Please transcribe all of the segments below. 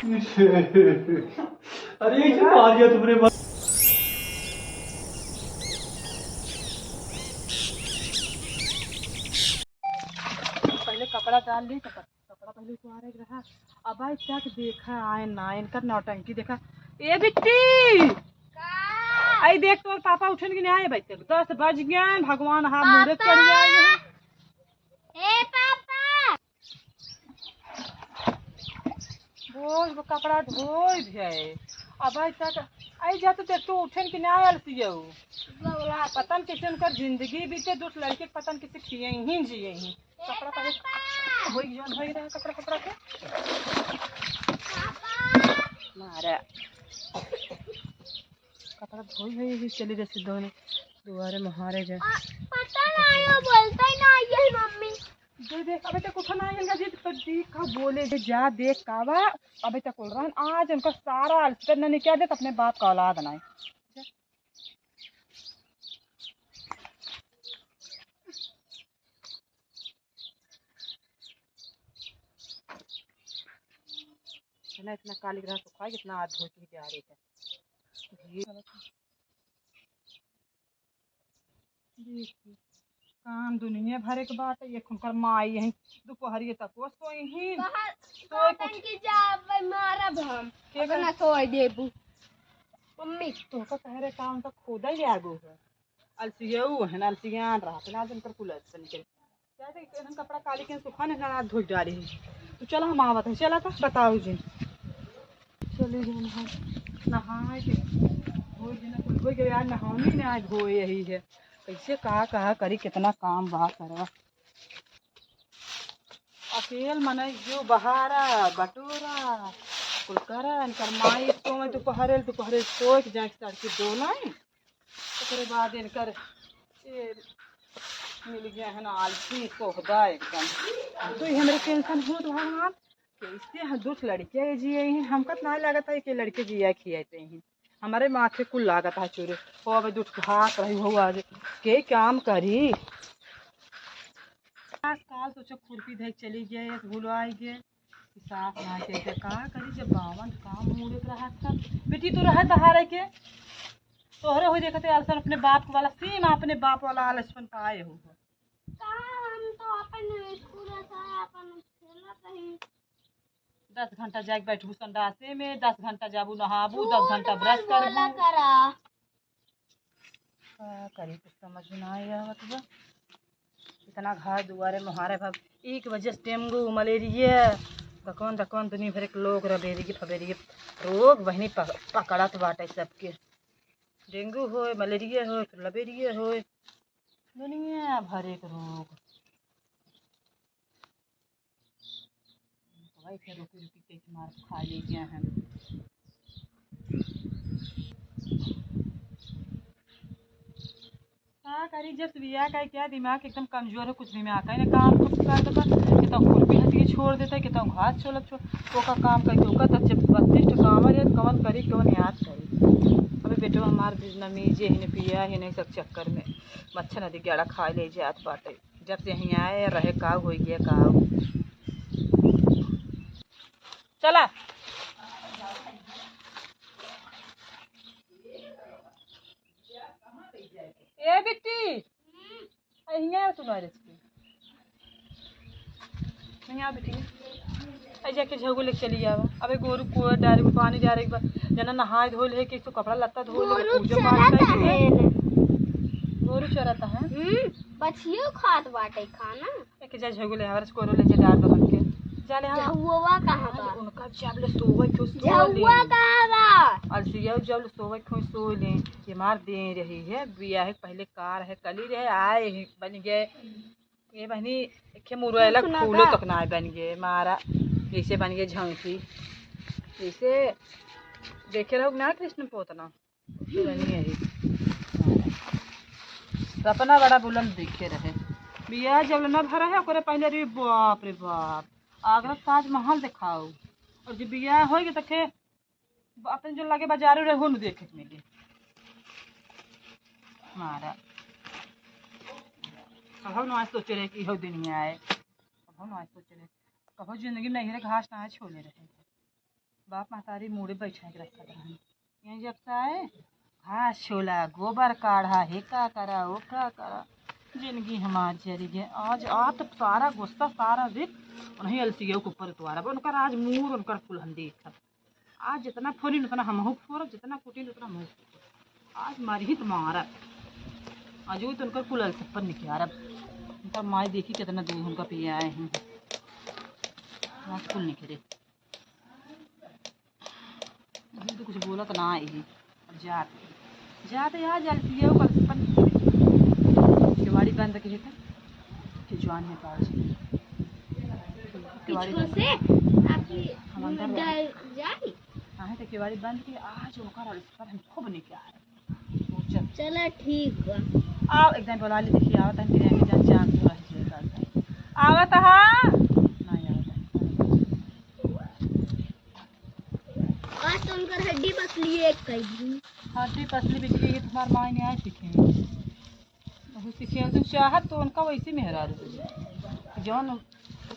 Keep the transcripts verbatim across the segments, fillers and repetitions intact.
अरे, ये क्या मार दिया तुमने? पहले कपड़ा डाल ली, कपड़ा, कपड़ा पहले उतारे के रहा। अब आई तक देखा आए ना, इनकर नौटंकी देखा। ए बिट्टी, का? आई देख, तोर पापा उठन के नहीं आए भाई तक। दस बज गए, भगवान, हाँ, मुहूर्त चढ़ गया है। ए पापा। रोज वो कपड़ा धोए भी है। अब आज तक आई जा तो देख, तू उठन कि ना आयल सियऊ। पता न कैसे उनकर जिंदगी बीते, दो लड़के के पता न कैसे खिए ही जिए ही। कपड़ा पहले धोई, जौन धोई रहा कपड़ा, कपड़ा के। मारा। कपड़ा धोई हुई भी चली जैसे दोनों दुआरे मुहारे जाए। आ, पता नहीं, वो बोलता ही ना, ये मम्मी। दे दे, अबे तक उठा ना आइल जी, तो दी का बोले जे जा देख कावा, अबे तक बोल रहा है, आज उनका सारा अलसर न निकाल दे, तो अपने बाप का औलाद ना है। इतना, इतना काली ग्रास उखाई, इतना हाथ धो के जा रही है। ये देखिए, काम दुनिया भरे के बात है। ये खुनकर माई यहीं दोपहरिए तक वो सोई ही। कहा, सोए कहतन कुछ कि जा भाई मारब हम। के अपना सोए देबू। मम्मी। तोहका कह रहे काम तो खुदा ही आगू है। अलसियऊ है ना, अलसियान रहत ना, आज उनकर कुल ऐसे निकल। क्या थे, इनन कपड़ा काली के सुखा ने ना धोई डाली है। तो चला हम आवत है, चला था बताओ जी। चली गई नहा, नहाए के धोई देना, कुल धोई के यार नहानी ना धोए यही है। कैसे कहा, कहा करी, कितना काम बा करवा। अकेल मनई जो बहारा, बटोरा, कुल करा, इनकर माई सोए दोपहरे, दोपहरे सोए के जाके सड़की डोलाई। ओकरे बाद इनकर ये मिल गया है ना आलसी सोहदा एकदम। तो ये हमरे टेंशन होत भगवान, कैसे हम दो लड़के जिए हैं, हमका तो ना लागत है कि लड़के जिया खियाते हैं। हमारे माथे कुल लागत है चूरे। हो अब दुख भाग रही हो आज, के काम करी। आजकल तो चुप खुरपी धई चली गए, भूल आई गए। साफ ना के, के का करी जब बावन काम मुड़े के रहत था। बेटी तू रहे तहारे के, तोहरे हो देखते आलसन अपने बाप वाला, सेम अपने बाप वाला आलसपन पाए हो। का हम तो अपन स्कूल से अपन खेलत रही। दस घंटा जाके बैठबू संडासे में, दस घंटा जाबू नहाबू, दस घंटा ब्रश करबू। करा। का करी, कुछ समझ में ना आवत बा। इतना घर दुआरे मोहारे भा, एक वजह से डेंगू, मलेरिया, दकवन दकवन दुनिया भर के लोग रबेरिए फबेरिए रोग बहिनी पक-, पकड़त बाटे सबके। डेंगू होए, मलेरिया होए, लबेरिया होए, दुनिया भर के रोग। भाई, फिर रुकी रुकी के मार खा ले गया है। का करी, जब से बियाह का क्या दिमाग एकदम कमजोर है, कुछ दिमाग का ही ना काम कुछ कर देता, कितना खुरपी हंसी के छोड़ देता है, कितना घास छोलत छोड़, ओका काम करके ओका तब जब बत्तीस ठो कांवर है, कवन करी, कवन याद करी। अबे बेटवा हमार भी नमीजे ही ने पिया ही नहीं सब चक्कर में मच्छर नदी गेड़ा खा ले जात बाटे। जब से यहीं आए रहे, का होई गया, का हो। चला। ए बिट्टी, आ हियाँ आ, सुना रे इसकी। हियाँ आ बिट्टी। आ जाके झगो लेके चली आवा। अबे गोरू को डारे में पानी डारे के बा। जना नहाए धोए ले, कि तो कपड़ा लत्ता धोए ले, गोरू पूजा पाठ चरत करे के। है। गोरू चरत है। हम्म, बछियो खात बाटे खाना। एक जा झगो ले, हमारे कोरो ले जे डार दो हमके। जा ले, हाँ। जहुआ कहाँ बा? उनका जब ले सोवे क्यों सो ले। जहुआ कहाँ बा? अलसिया जब ले सोवे क्यों सो ले। ये मार दे रही है, बिया है, पहले कार है, कली रहे, आए ही बन गए। ये बहनी, एक मुरैला सुना फूलो का? तक ना बन गए, मारा, जैसे बन गए झांकी। जैसे देखे रहो ना कृष्ण पोतना। पुरानी है। सपना बड़ा बुलंद देखे रहे। बियाह जब न भरा है, ओकरे पहले, अरे बाप रे बाप, आगरा ताजमहल दिखाओ। और जब बियाह होइगे, तो खे-, अपन जो लगे बाजारू रहे, हो न देखे के मिले। मारा। कहो ना आज सोचे रहे कि इहो दिन में आए। कहो ना आज सोचे रहे। कहो जिंदगी में नहीं रहे, घास ना छोले रहे। बाप महतारी मूड़े बैठा के रखत रहन। यहीं जब से आए, घास छोला, गोबर काढ़ा, हे का करा, वो का करा, जिंदगी हमार जरी गए। आज आ तो सारा गुस्सा, सारा रित उन्हीं अलसिया के ऊपर उतवारा बा। उनकर आज मूड़, उनकर कुल हम देखब। आज जितना फोरिन उतना हमहू फोरब, जितना कुटिन उतना हमहू फोरब। आज मारी ही तो मारब। आज वो तो उनकर कुल अलसप्पन निकालब। उनकर माई देखी कितना दूर उनका पिया आए हैं। आज कुल निकले। अभी तो कुछ बोलत ना आई। अब जात, जात यार जल्दी है, वो कल से बंद। केवाड़ी बंद के है, कि जवान में पाँच। केवाड़ी पीछे बंद। से आपकी हम अंदर जा-, जाई। हाँ, तो केवाड़ी बंद के आज उनका रजिस्टर हम खूब निकाल। चल। चला ठीक बा। आओ, एक दिन बोला ली, देखिए, आवत है, किरण के जान जान तो रह जाए करता। आवत है? नहीं आवत है। आज तो उनकर हड्डी पसली एक कई दिन। हड्डी पसली बिजली की तुम्हार माई ने आए सीखे। वही सीखे, तुम चाहत तो उनका वैसे मेहरारू तुझे। जौन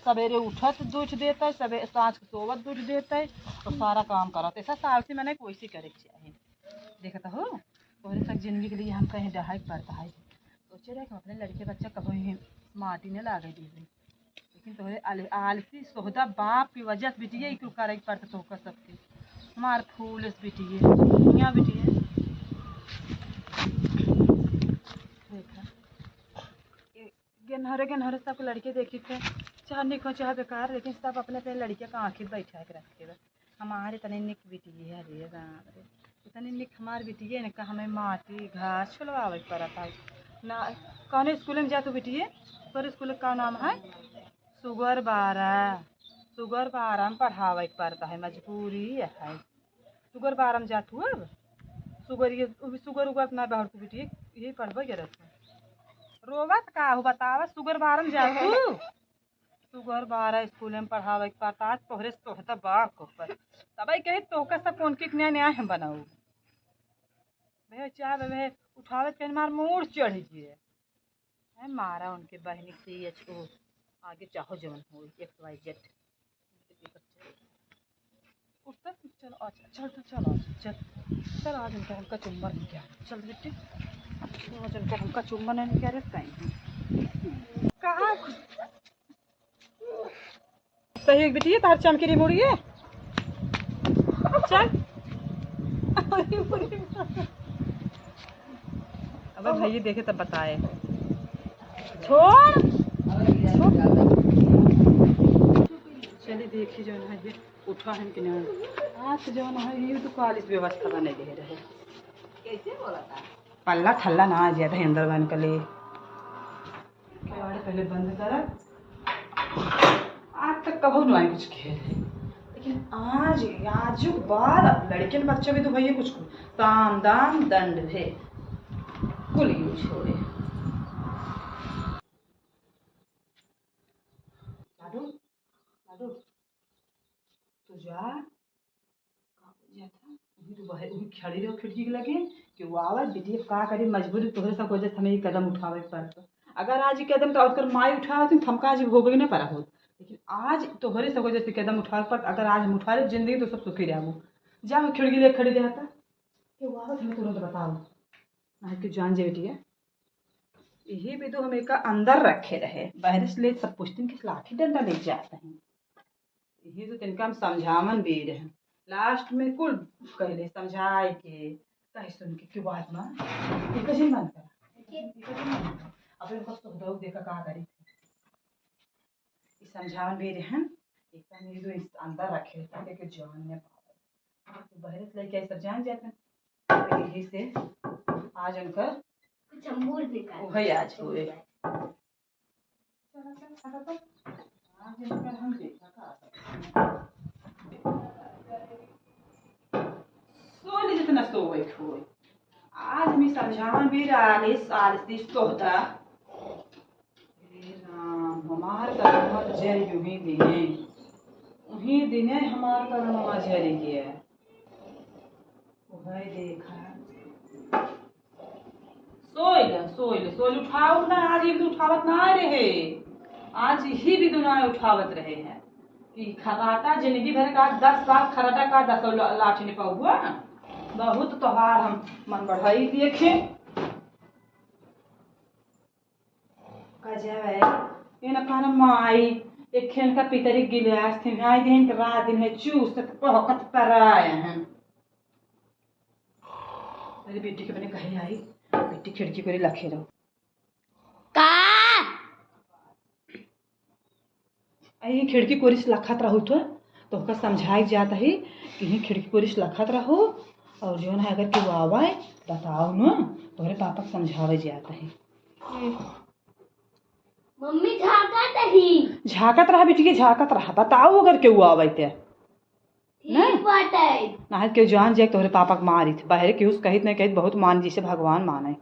सवेरे उठत दूध देता है, सवेरे, सांझ के सोवत दूध देता है और सारा काम करत। ऐसा साल से मैंने कोई सी करे के चाहिए। देखत हो, तोहरे सब जिंदगी के लिए हम कहीं डहाई पड़ता है। सोचे रहे कि हम अपने लड़के बच्चा कबो ही माटी न लागे दीबे, लेकिन तोहरे आल-, आलसी सोहदा बाप की वजह से बिटिया ई कुल करे के पड़ता तोहका सबके। हमार फूल इस बिटिया, यहाँ बिटिया। देखा, ये गेनहरे, गेनहरे सबके लड़के देखी थे, चाहे निक हो चाहे बेकार, लेकिन सब अपने अपने लड़के का आँखी बैठा के रखे बा। हमारे तनी निक बिटिया है रे राम रे, इतनी निक हमार बिटिया ने का हमें माटी घास छोलवावे के पड़त है ना। कौन स्कूल में जातू बिटिया? तोर स्कूल का नाम है? सुगर बारह। सुगर बारह में पढ़ावे के पड़ता है, मजबूरी है। सुगर बारह में जातू अब? सुगर ये, सुगर उगर ना बहर तू बिटिया, यही पढ़बे जरूरत है। रोवत का हो बतावा, सुगर बारह में जातू? सुगर बारह स्कूल में पढ़ावे के पड़ता, आज तोहरे से तोहता बाढ़ के ऊपर। तबई कही तोहका सब कौन के न्याय न्याय हम बनाऊ। भे चाहे भे उठावे के मार मूड़ चढ़ जिए। है मारा उनके बहनी से एच ओ आगे चाहो जवन हो एक्स वाई जेड। उठता चल, अच्छा, चल, चल, चल, आज, चल, चल, आज उनका हमका चुम्बन नहीं क्या, चल बेटी, आज उनका हमका चुम्बन नहीं क्या रे, कहीं कहाँ सही बिटिया, तार चमकी रही मुड़िए। चल। अब भैया देखे तब बताए। छोड़। चलिए देखिए जो है ये उठा है कि नहीं। आज जो है ये तो कालिस व्यवस्था बने दे रहे। कैसे बोला था? पल्ला ठल्ला ना आ जाता है अंदर बन के लिए। केवाड़ी पहले बंद करा। आज तक कबो ना कुछ खेल है, लेकिन आज, आजु के बाद अब लड़कियन बच्चा भी तो भैया कुछ काम दाम दंड है, कुल यूज होए। लाडू, लाडू, तू जा। का हो जाता? वही तो वही, वही खड़ी रहो खिड़की के लगे कि वो आवे, बिटिया का करे, मजबूरी तोहरे सब वजह से हमें ये कदम उठावे के पड़ता। अगर आज ये कदम तो अगर माई उठावत, तो हमका आज भोगे के ना पड़ा होत। लेकिन आज तोहरे सब वजह से कदम उठावे के पड़ता। अगर आज हम उठा ले, जिंदगी तो सब सुखी रहबो। जा, वो खिड़की ले खड़ी रहता कि वो आवत, हमें तुरंत बताओ, नहीं तो जान जे बिटिया। यही भी तो हम एक अंदर रखे रहे, बाहर से ले सब पूछते कि लाठी डंडा ले जाते हैं। यही तो तिनका हम समझावन भी रहे। लास्ट में कुल कहले समझाए के, कहे सुन के, क्यों बात माँ? इनका जी मन करा। इनका जी मन करा। अब इनको सुख दुख देखा का करी। ई समझावन भी रहे। एक ये तो इस अंदर रखे थे कि जान न पावे। तो बहरे से लेके सब जान जाते हैं। तो यही से आज उनकर कुछ हम मूड निकाल वही आज हुए। चलो, चलो, चलो, तो आज इनका हम देखा का सकते हैं। सो ले जितना सोवे खोए। आज मी समझावन भी आलिस, आलिस दिस तोहता। हे राम, हमार करमवा जर उही दिने, उही दिने हमार करमवा जर गया। वह देखा। सोइल, सोइल, सोइल उठाओ ना, आज ये भी उठावत ना रहे। आज ही भी दुना उठावत रहे हैं। ई खर्राटा जिंदगी भर का दस साल खर्राटा का दस ला-, लाठी ने पाउआ। बहुत तोहार हम मन बढ़ाई देखे। का जावे, ये ना कहना माई, एक खेन का पितरी गिलास थे, आई दिन के रात दिन है चूस तक पहकत पर आए हैं। अरे बेटी के बने कहे आई, बेटी खिड़की कोरी लखे रहो। का? आई खिड़की कोरी से लखत रहू तो, तो ओका समझाई जात ही कि ही खिड़की कोरी से लखत रहू, और जौन है अगर केहू आवे, बताओ न, तोहरे पापा के समझावे जात ही। मम्मी झाँकत ही। झाँकत रहा बेटी के, झाँकत रहा, बताओ अगर केहू आवे ते। ठीक ना? बाटे। ना केहू जान जाए तोहरे पापा के मारित, बाहरे केहू से कहित नहीं कहित, बहुत मान जैसे भगवान माने।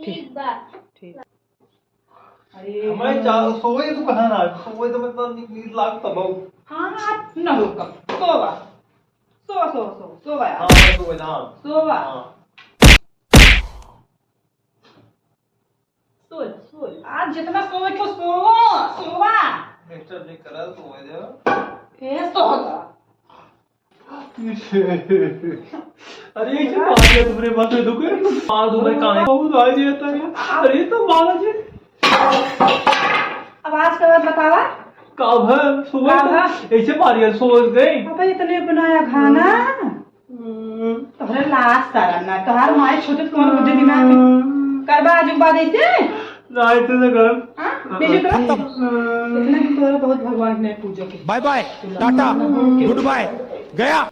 ठीक बा। ठीक। अरे हमारे हम चा-, सोए तो कहाँ ना, सोए तो मतलब नींद, नींद लागत बा। हाँ, आप न रुका, सोवा, सोवा, सोवा, सोवा, सोवा यार। हाँ, सोए ना। सोवा। हाँ। सोल, सोल। आज जितना सोवे को सोवो, सोवा। Disturb नहीं करा, सोवे दे। ए, सोवा। अरे, ये क्या मार दिया तुमने? मत दो के। मार दो भाई, कहाँ है? बहुत आ गया था ये। अरे, तो मारा जी। अब आज का बात बतावा। का भर? सोवे का तो भर? ऐसे मार दिया, सोवे गए। अब इतने बनाया खाना। हम्म। तोहरे लाज शरम ना, तोहार माई छोटे कौन बुद्धि दिमाग में करबा आज के बाद ऐसे? ना, ऐसे ना कर। हाँ? हाँ। बेइज्जत रह। हम्म। इतना कि तोहरे बहुत भगवान के नहीं पूजो के। Bye bye, Tata, good bye, गया।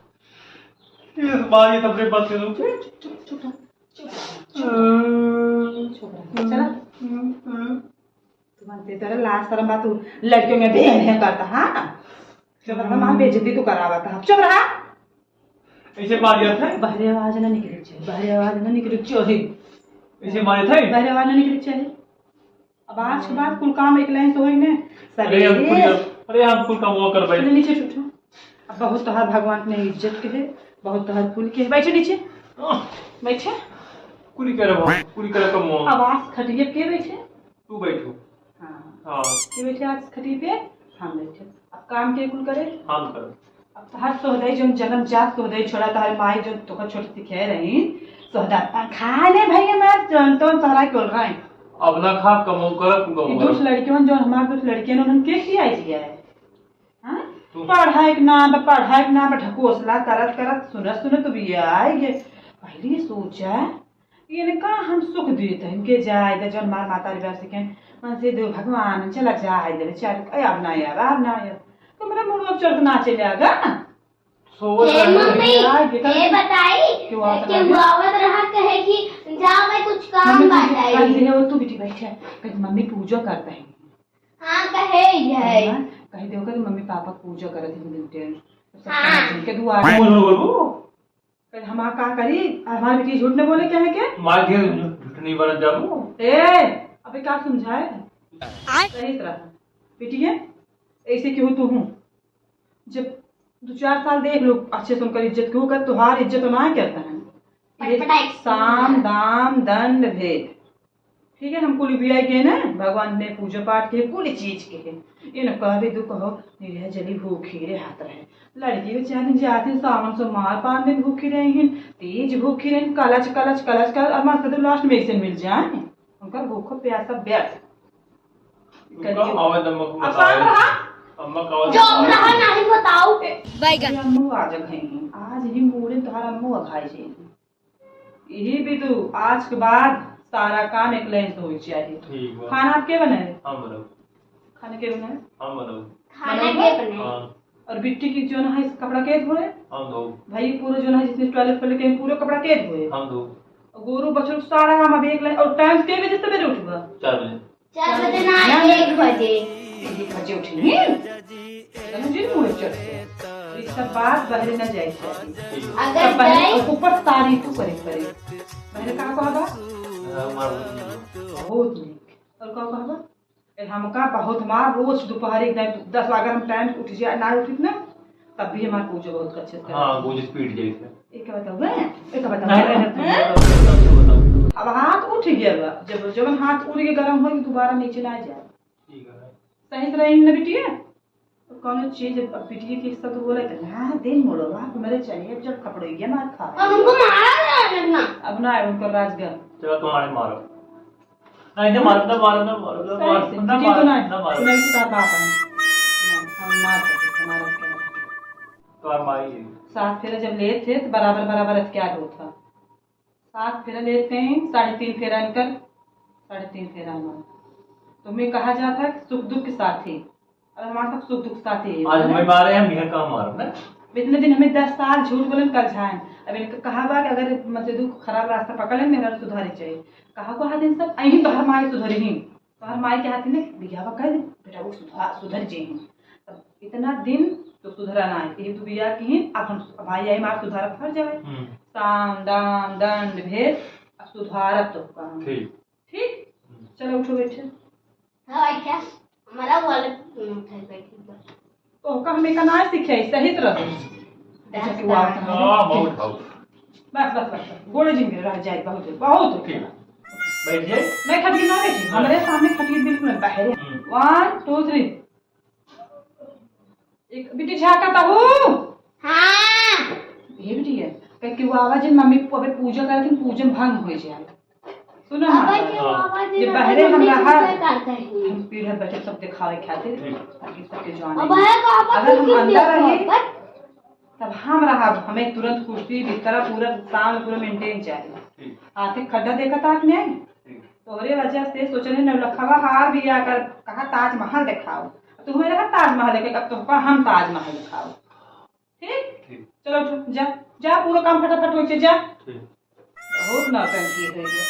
इस बार ये तब से बस करूँ। चुप, चुप, चुप, चुप, चुप। हम्म। चुप रह, चला। हम्म। तू बनते तेरे लाज शरम बात, तू लड़कियों में भें भें करता, हाँ? चुप रहा, माँ बेइज्जती तू करावा था। चुप रहा। ऐसे मारिया था? बाहरे आवाज ना निकले चाहिए, बाहरे आवाज ना निकले चाहिए। ऐसे मारे थे? बाहरे आवाज ना निकले चाहिए। अब आज के बाद कुल काम एक लाइन से होई ने। अरे हम कुल सवेरे कर, अरे हम कुल काम वो कर भाई। चलो नीचे उठो। अब बहुत तोहार भगवान के इज्जत के है, बहुत तोहार कुल के है। बैठो नीचे, बैठे। कुली करे भाई, कुली करे कम हो। अब आज खटिया पे बैठे? तू बैठो। हाँ। हाँ। ये बैठे आज खटिया पे, हम बैठे। अब काम के कुल करे? हम करे। अब तोहार सोहदई जौन जन्म जात सोहदई छोड़ा, तोहार माई जौन तोहर छोट सिखाए रही, सोहदा पा खा ले भाई हमार जौन तौन तोहरा के बोल रहे हैं। अब ना खा, कमाऊ करा, तू ये कमाऊ दूस करा। लड़कियों जौन हमार दूस लड़कियों ने उन्होंने के खियाई दिया है? हाँ? तू पढ़ाई के नाम पे, पढ़ाई के नाम पे ढकोसला करत करत सुनत सुनत तू भी आए गे। पहले सोचा इनका हम सुख देत हैं, इनके जाए दे, जौन मार माता रे बाप से कहें, मन से दो भगवान, चला जाए दे, बेचारे, ए, अब ना आब, अब ना आब। तो मेरा मूड अब चढ़ के नाचे लगा। सोवत हे रहे। मम्मी, जाए, बेटा। हे बताई, क्यों आवत केहू रहा? आवत रहा, कहे कि जा, मैं कुछ काम मम्मी, तू बाटे। कर दे, वो तू बेटी बैठे, कहे, "मम्मी पूजा करते हैं।" हाँ, कहे ही है। हाँ, कहे दे, ओकर मम्मी पापा पूजा करत हैं, दिन टेन। सब हाँ। समझ के दुआ। बोल, बोल, बोल। कहे, "हम का करी? हमार बेटी झूठ न बोले, क्या है के?" मार के झूठ नहीं बोलत जाबू। ए, अबे का समझाए? आय। सही तरह। बेटी है, ऐसे क्यों तू हूँ? जब दो चार साल देख लो, अच्छे से उनकर इज्जत क्यों कर, तुहार इज्जत ना करता है। ये पटपटाई। साम, दाम, दंड, भेद। ठीक है, हम कुल बियाई के ना, भगवान ने पूजा पाठ के, कुल चीज के है। ये न कहबे, तू कहो, "निरह जली भूखी रे हाथ रहे।" लड़की बेचारी जाती सावन सोमार पाँच दिन भूखी रही हैं, तीज भूखी रही, कलच, कलच, कलच, कलच, और मस्त तो लास्ट में ऐसे मिल जाए। उनकर भूखो प्यास सब व्यर्थ। उनका करिए। आवे तो अम्मा को अब बताए। शांत रहा। अम्मा का आवाज जो बताए। रहा नहीं बताओ। ए, बैगन। अरे अम्मू आ जा घर में। आज ही मूड़े तोहार अम्मू आ खाए जी। यही भी तू आज के बाद सारा काम एक लाइन से होई चाहिए। ठीक बा। खाना आप के बनाए? हम बनाओ। खाना के बनाए? हम बनाओ। खाना बनाओ। के बनाए? हाँ। और बिट्टी की जो ना है, इस कपड़ा के धोए? हम धो। भाई पूरा जो ना है, जितने टॉयलेट पर लेके हैं, पूरा कपड़ा के धोए? हम धो। और गोरू बछरू सारा काम अब एक लाइन, और टाइम के बजे सवेरे उठबा? चार बजे। चार बजे ना, ना, एक बजे। एक बजे उठनी? तनु जी मुझे चढ़ गया। ये सब बात बहरे ना जाए। ठीक। अगर सब बहरे जाए और ऊपर तारीफ करे करे। बहरे का कहबा? हाँ, मार दो। बहुत नीक। और का कहबा? ए, हमका बहुत मार, रोज दोपहर एक दस बजे अगर हम टाइम से उठ जाए, ना उठित ना, तब भी हमार पूजा बहुत अच्छे से हाँ, करे। पूजा स्पीड जाए थे। एक बताओ, हैं? एक बताओ, नहीं, हैं? नहीं, बताओ, बताओ, बताओ। अब हाथ उठ गया बा, जब जब हाथ उड़ के गरम हो, दोबारा नीचे ना जाए। ठीक है। सही से रही ना बिटिया? तो कौनो चीज अब बिटिया के सब बोले तो ना दिन मोड़ो, बाप मेरे चलिए जब खपड़ोइया मार खा। अब उनको मारा जाए ना। अब ना है उनको राजगर। चलो तुम्हारे मारो। नहीं, ना मारो, ना मारो, ना मारो, ना सही मारो, से, ना बिटिया मारो, तो ना, ना मारो। सुनाई से बाप है। ना, हम मार सकते, हमारा क्या? तो आप मारिए। सात फेरा जब लेत थे तो बराबर, बराबर अतियार होत था। सात फेरा लेत गए, साढ़े तीन फेरा इनकर, साढ़े तीन फेरा हमार। तो मैं कहा जात है कि सुख दुख के साथी, अब हमारे सब सुख दुख साथी है, आज बोले? हमें मारे, हम यह काम मारो ना। इतने दिन हमें दस साल झूठ बोलन, कल झाएं। अब इनका कहा बा कि अगर मतलब दुख खराब रास्ता पकड़ लें, मेरा सुधारी चाहिए। कहा को दिन सब, अहीं तोहर माई सुधरी ही। तोहर माई के हाथ में बिया बा, कह दे, बेटा, वो सुधार, सुधर जे हैं। तब इतना दिन तो सुधरा ना है, यही तू बिया की ही, अब हम, अब भाई आई मार सुधार फर जाए। हम्म। साम, दाम, दंड, भेद, अब सुधारत तो काम। ठीक। ठीक? हम्म। चलो, उठो, बैठे। हाँ, भाई, क्या? हमारा वाला, हम्म, उठा, बैठी बा। तो का हमें का ना सीखे, सहित रहो। अच्छा, तू आओ, हाँ, बहुत, बहुत। बस, बस, बस, बस। गोड़े जिन के रह जाए, बहुत, बहुत। ठीक। बैठ जाए। नहीं, खटिए ना बैठी, हाँ। हमारे सामने खटिए बिल्कुल नहीं, बाहर। हम्म। One, two, three। एक बिटी झाका तो हो। हाँ। ये बिटी है, क्योंकि वो आवाज है, मम्मी को अबे पूजा करके पूजन भंग हो जाए। सुनो अब हाँ, ये हाँ। आवाज ये है, बहरे हम मम्मी रहा, पूजा करते हैं। हम पीढ़े बैठे सब दिखावे खातिर, ठीक। ताकि सबके जवानी अब में। है तो आवाज अगर हम क्यों अंदर देखो? रहे, बट तब हम रहा, हमें तुरंत कुर्सी, बिस्तरा, पूरा सामान पूरा maintain चाहिए। ठीक। हाथे खड्डा देखा था आपने? ठीक। तोहरे वजह से सोचने नौलखवा हार भी आकर कहा ताजमहल दिखाओ। तुम्हें रहा ताजमहल देखे, अब तुमको हम ताजमहल दिखाओ। ठीक? ठीक। चलो उठो, जा, जा, पूरा काम फटाफट होइ के जा। ठीक। बहुत नौटंकी होइ गया।